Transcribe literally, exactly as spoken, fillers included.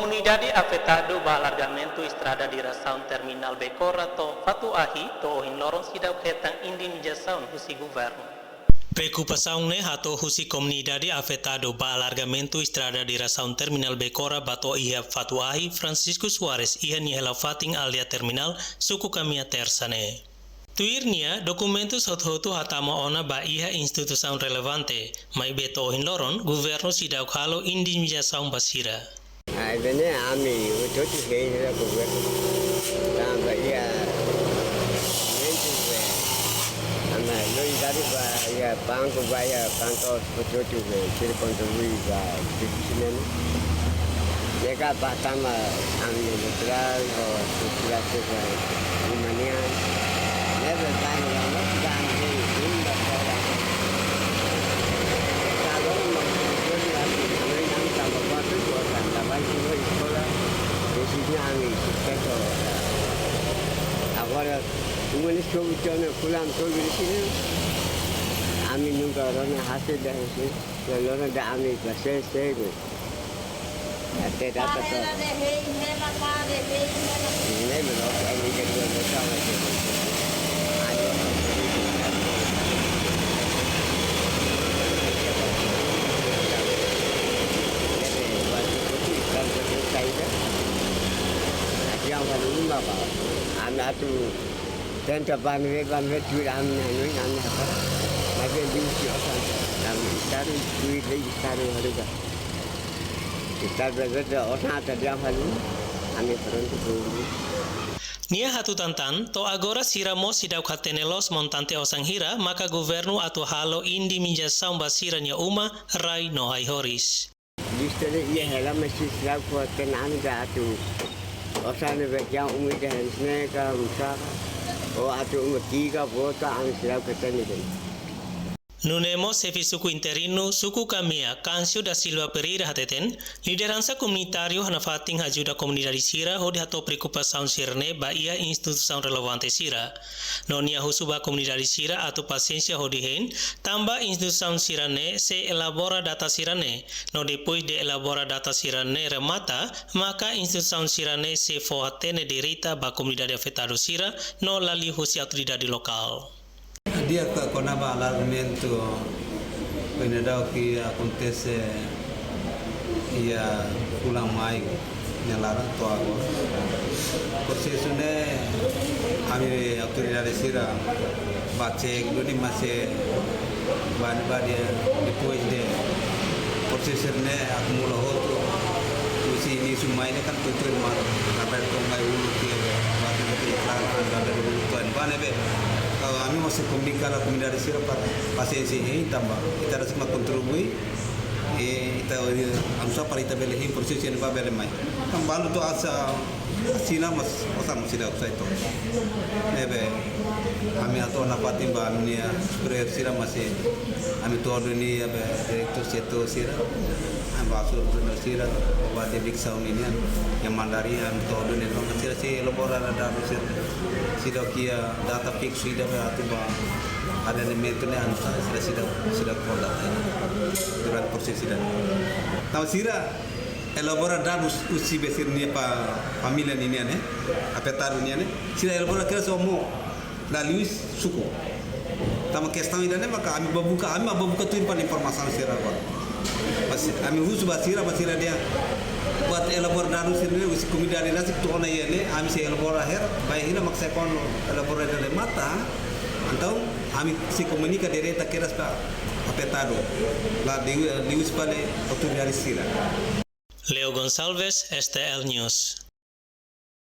Komunidade afetadu ba alargamentu estrada diresaun Terminál Becora to'o Fatuahi to'o ohin loron seidauk hetan indemnizasaun husi governu. Preokupasaun ne'e hato'o husi komunidade afetadu ba alargamentu estrada diresaun Terminál Becora ba to'o iha Fatuahi, Francisco Soares, iha nia hela fatin aldeia Terminál, suku Kamea, Tersa ne'e. Tuir nia, dokumentus hotu-hotu hatama ona ba iha instituisaun relevante, maibé to'o ohin loron governu seidauk halo indemnizasaun ba sira. Ai bene ami utotu hei la governu. Tanba iha momentu be, ami lori dari ba iha banku, ba iha banku, utotu be, sira kontribui ba instituisaun ne'e. Lega ba tama ami neutral, o sira sira umanian. Ne'ebé ba iha, no sira ami hei, hei ba iha. Kalau mau jujur, ami ami tama ba tu, buat tama ba iha sekolah. Di sini ami sukses. Agora, uma ni sobu tona kulam tolu di sini. Ami nunka rona hasil dari sini. Lorona da ami ba sese. Até data to. Ne'e melo, ami ke dua dua sama je. Ada. Yang paling lima, Pak. Anak tu tenta banwe, banwe tu ami anu, ami apa? Lagi di usia kan. Kami taruh duit lagi, taruh harga. Kita bebeda orang ada dia halu, ami prontu prontu. Nia hatutan tan, to'o agora sira mós seidauk hatene loos montante osan hira maka governu atu halo indemnizasaun ba sira-nia uma, rai no ai-horis. Lista de ia hela masi seidauk hatene ami da atu. Osan ne'ebé jan umida hensne ka rusa. O atu uma tiga vota ami seidauk hatene de'it. Nune'e mós xefe suku interinu, suku Kamea, Câncio da Silva Pereira hateten, lideransa komunitáriu hanesan fatin ajuda komunidade sira hodi hato'o preokupasaun sira-ne'e ba iha instituisaun relevante sira. No nia husu ba komunidade sira atu pasiénsia hodi hein, tanba instituisaun sira-ne'e sei elabora data sira-ne'e, no depois de elabora data sira-ne'e remata, maka instituisaun sira-ne'e sei fó hatene direta ba komunidade afetadu sira, no la liuhusi autoridade lokál. Di'ak, kona-ba alargamentu ohin daudauk akontese iha fulan Maiu nia laran to'o agora. Prosesu ne'e ami autoridade sira ba cek duni, mas ba ne'ebá depois de prosesu ne'e akumula hotu, husi inísiu mai ne'e kan tutur malu, kabar to'o mai uluk ke, ba ne'ebé ke iklan, kabar uluk to'o ne'ebá ne'ebé. Ami mós komunika ba komunidade sira para pasiénsia hein tanba ita rasik mak kontribui, i ita, ami só para ita bele hein prosesu ne'ebá bele mai. Kan balu to'o osan, sira mós, osan mós seidauk sai to'o. Ne'ebé, ami atu ona fatin ba ami-nia superiór sira mós, ami to'o duni, ne'ebé, diretór setór sira, ami ba su sira, ba diresaun ninian, iha Mandarin, ami to'o duni, no sira sei elabora dadus sira, seidauk iha data fiksu ida be atu ba arrendimentu ne'e, ami sira seidauk, seidauk fó data durante prosesu ida. Tanba sira elabora dadus husi be sira-nia fa-, família ninian ne'e, afetadu nian ne'e. Sira elabora kedas mós la liuhusi suku. Tanba kestaun ida-ne'e maka ami ba buka, ami ba buka tuir ba informasaun sira agora. Mas ami husu ba sira, ba sira dehan buat elabora dadus sira-ne'e husi komunidade rasik to'o ona iha ne'e, ami sei elabora hela, ba hina mak sei kon elabora ida-ne'e remata. Entaun ami sei komunika direta kedas ba afetadu. La liu, liuhusi fali autoridade sira. Leo Gonçalves, S T L News.